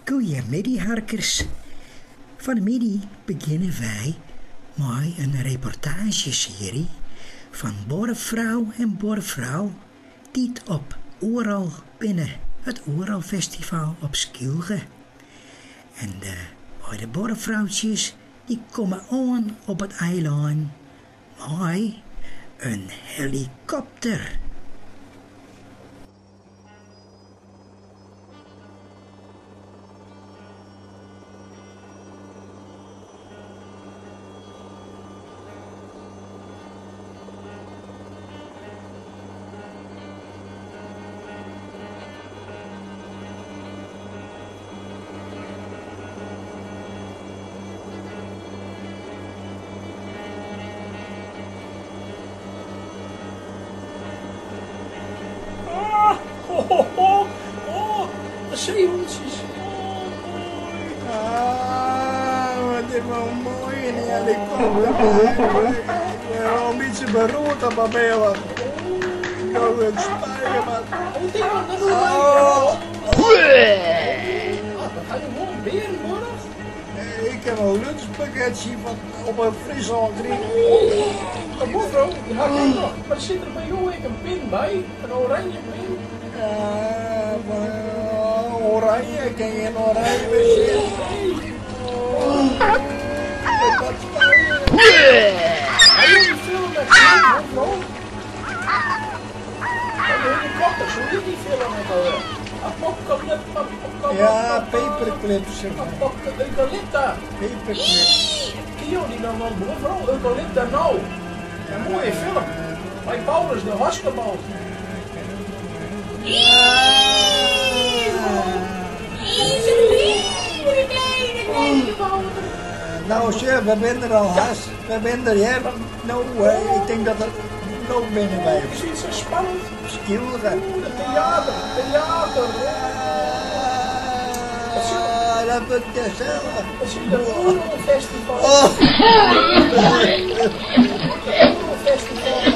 Goeiemiddei harkers. Fan 'e middei begjinne wy mei in reportaazjesearje fan buorfrou en buorfrou dy't op Oerol binne, it Oerolfestival op Skylge. En de beide buorfroutsjes dy komme oan op it eilân mei in helikopter. Ah, ho, ho, ho. Oh, de zeehondjes. Oh, mooi. Ah, wat is wel mooi in die helikopter. Ik ben wel een beetje beroerd op mijn benen. Nou, het spuien, man. Oh, die man, dat doen wij. Oh. Ah, dat ga je gewoon beren worden. Ik heb een lunchpakketje van op een Friesland krijgen. Oh, mevrouw, die had ik nog. Maar zit er bij jou ook een pin bij? Een oranje pin? Ja, maar oranje, ken je een oranje machine? Oh, dat spuien. Hij wil die film met mevrouw. Van de helikopter, zo heet die film ook alweer. Apocalypta. Ja, paperclips. Eucalypta. Paperclips. Ken je die nou wel, mevrouw? Eucalypta nou. Een mooie film. Bij Paulus de basketbal. Nou, chef, we zijn er al haast. We zijn er, ja. Nou, ik denk dat er nog binnen bij is. Zoiets zo spannend. Skilde. Oeh, het theater, theater. Ah, dat wordt gezellig. Dat is het Oerol Festival. Oh. Het Oerol Festival.